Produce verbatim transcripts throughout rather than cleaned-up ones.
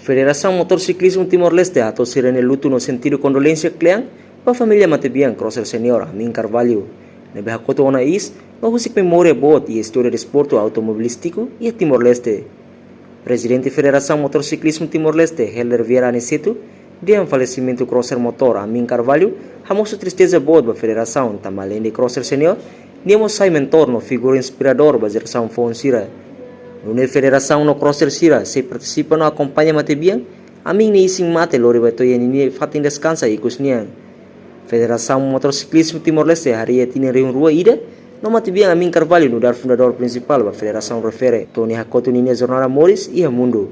Federasaun Motor Siklizmu Timor-Leste hato'o sira-nia lutu no sentidu kondolénsia kle'an ba família matebian crosser senior Amin Carvalho, ne'ebé hakotu ona iis no husik memória boot iha istória desportu automobilístiku iha Timor-Leste. Prezidente Federasaun Motor Siklizmu Timor-Leste, Helder Vieira Aniceto, dehan falesimentu crosser motor Amin Carvalho hamosu tristeza boot ba federasaun, tanba aleinde crosser senior, nia mós sai mentór no figura inspiradór ba jerasaun foun sira. Nune'e federasaun no crosser sira sei partisipa no akompaña matebian Amin nia isin mate lori ba to'o iha ninia fatin deskansa ikus nian. Federasaun Motor Siklizmu Timor-Leste harii iha tinan rihun rua ida, no matebian Amin Carvalho nu'udar fundadór prinsipál ba federasaun refere, to'o nia hakotu ninia jornada moris iha mundu.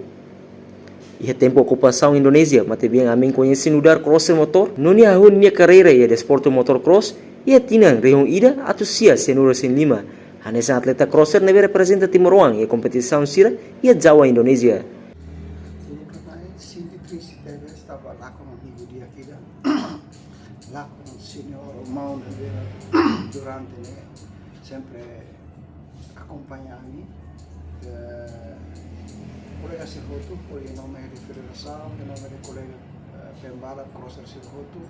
Iha tempu okupasaun Indonézia, matebian Amin koñese nu'udar crosser motor, no nia hahú ninia karreira iha desportu motor cross iha tinan rihun ida atus sia sianulu-resin-lima, hanesan atleta crosser ne'ebé reprezenta timoroan iha kompetisaun sira iha Jawa, Indonézia. Uluk na'in sente triste tebes tanba lakon amigu di'ak ida, lakon senior, maun ne'ebé durante ne'e sempre akompaña ami. Eh, kolega sira hotu, hodi iha nome de federasaun, iha nome de kolega, eh, pembalap crosser sira hotu,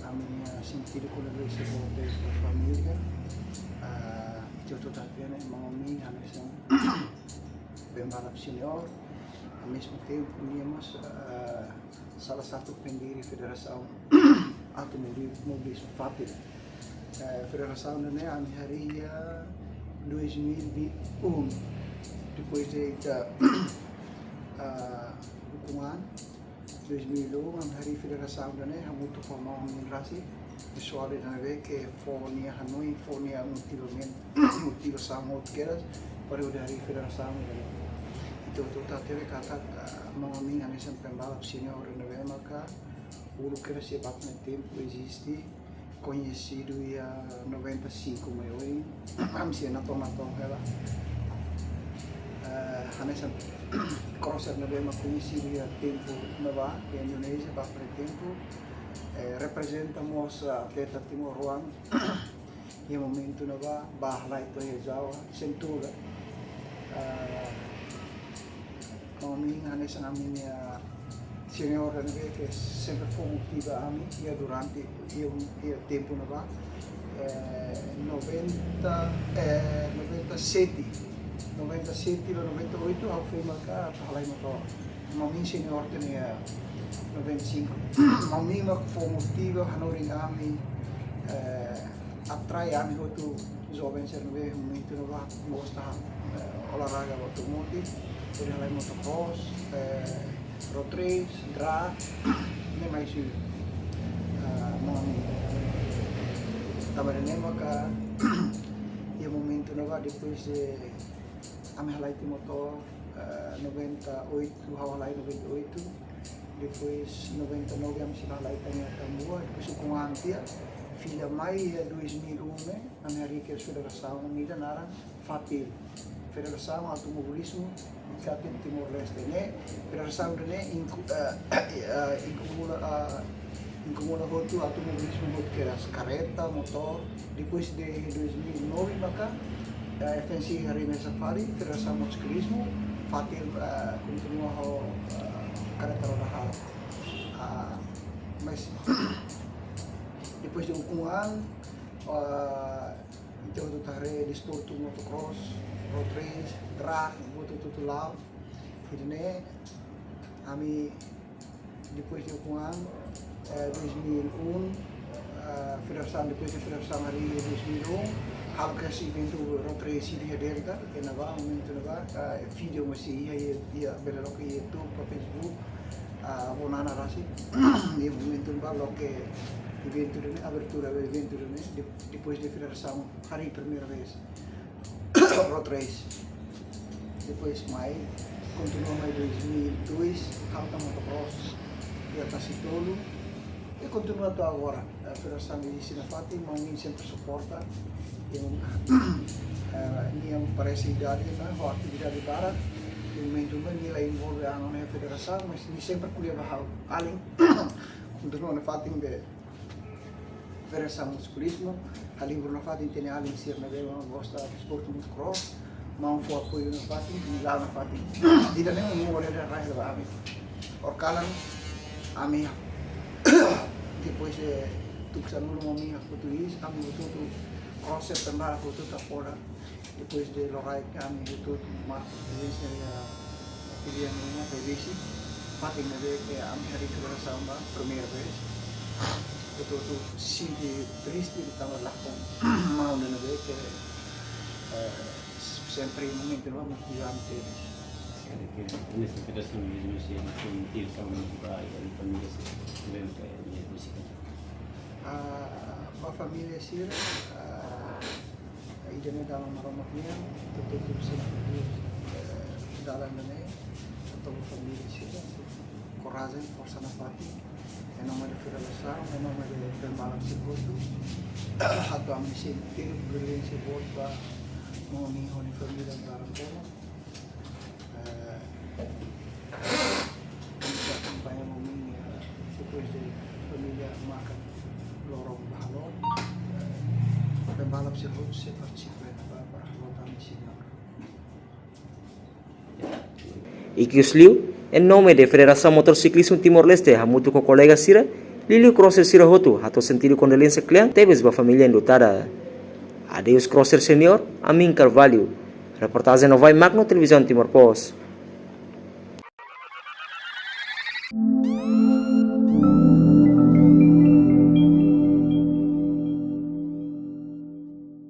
ami, eh, sentidu kondolénsia boot ba família. Ah, ita hotu hatene, maun Amin hanesan pembalap senior, ao mesmo tempo, nia mós, ah, salah satu pendiri Federasaun Automobilismu FATIL. Eh, federasaun ne'e ami harii iha dois mil e um. Depois de ita, ah, ukun an, dois mil e um, ami harii federasaun ne'e hamutuk ho maun Amin rasik, pesoál ida ne'ebé ke fó nia hanoin, fó nia motivamen-, motivasaun hotu kedas, para hodi harii federasaun ne'e. Entaun, ita hatene katak, ah, maun Amin hanesan pembalap senior ne'ebé maka uluk kedas iha baku nia tempu eziste, koñesidu iha noventa e cinco mai oin, ami sei natoon-natoon hela. Eh, hanesan crosser ne'ebé mak koñesidu iha tempu ne'ebá, iha Indonézia, baku nia tempu, eh, reprezenta mós atleta timoroan iha momentu ne'ebá, bá halai to'o iha Jawa, Sentuga. Ah, maun Amin hanesan ami-nia senior ne'ebé ke sempre fó motiva ami, iha durante, iha, iha tempu ne'ebá. Eh, noventa, eh, noventa e sete, noventa e sete ba noventa e oito, ha'u foin maka atu halai motor. Maun Amin senior tiha ona iha noventa e cinco. Maun Amin mak fó motiva, hanorin ami, eh, atrai ami hotu joven sira ne'ebé momentu ne'ebá gosta, eh, olahraga automotif, hodi halai motocross, eh, road race, drag, ne'e mai sui, eh, maun Amin. Tanba ne'e maka, iha momentu ne'ebá depois de ami halai tiha motor, eh, noventa e oito, ha'u halai noventa e oito, depois noventa e nove ami sei halai tiha iha Atambua, depois ukun an tiha, fila mai iha dois mil e um ne'e, ami harii kedas federasaun ida naran FATIL, Federasaun Automobilismu Ikatan Timor-Leste ne'e, federasaun ne'e inku-, eh, eh, inkumula, eh, inkumula hotu automobilismu hotu kedas, karreta, motor. Depois de dois mil e nove maka, eh, F N C harii mesak fali, Federasaun Motosiklismu, FATIL, eh, kontinua ho, eh, karreta roda haat. Ah, mas depois de ukun an, ah, ita hotu haree desportu motocross, road race, drag, buat hotu-hotu la'o. Ida-ne'e ami depois de ukun an, eh, dois mil e um, eh, federasaun, depois de federasaun harii dois mil e um, halo kedas eventu road race iha Delta, ke ne'ebá, momentu ne'ebá, eh, vídeo masih iha, iha, iha, bele loke iha YouTube, ka Facebook, ah, avó Nana rasik, iha momentu ne'ebá loke eventu ne'e, abertura eventu ne'e, de-, depois de federasaun harii primeira vez road race. Depois mai, kontinua mai dois mil e dois, halta motocross, iha Tasitolu, i kontinua to'o agora. Eh, federasaun eziste nafatin, maun Amin sempre suporta. I, eh, nia parese idade, ne'e, ho atividade barak. Iha momentu ne'ebá nia la envolve an ona iha federasaun, mas nia sempre ko'alia ba ha'u. Alin, kontinua nafatin be Federasaun Motosiklismu, halibur nafatin, hatene alin sira ne'ebé mak gosta desportu motocross, maun fó apoiu nafatin, nia la'o nafatin. Ida-ne'e mak maun olha da raih ba ami. Horikalan, ami depois de tuku sanulu, ami hakutu iis, ami hotu-hotu, crosser, pembalap hotu-hotu foda. Depois de loraik, ami hotu-hotu marka prezensa iha pilihan ne'e, revisi. Fatin ne'ebé ke ami harii federasaun ba primeira vez. Hotu-hotu sente triste, tanba lakon maun ne'ebé ke, eh, sempre momentu ne'ebá motivante. Nesta federasaun mesmu se motivasaun ba família sira, bem, eh, minha música. Ah, ba família sira, ah, ida-ne'e dalan Maromak nian, tutu tutu sira, eh, dalan ne'e, tanba família sira, korajen, forsa nafatin, em nome da federação, em nome de pembalap sira hotu, atu ami sente brilhante boot ba, maun nian ho nia família dalan tomak. Eh, ami sei akompaña maun nian, eh, depois de família marka loron ba halo, eh, pembalap sira hotu sei partisipa ba, ba halo tan sira. Ikius liu, em nome de Federação Motorciclismo Timor-Leste, hamutuk ho kolega sira, liuliu crosser sira hotu, hato'o sentidu kondolénsia kle'an tebes ba família enlutada. Adeus crosser senior, Amin Carvalho. Reportajen Novai Magno, Televizaun Timor Post.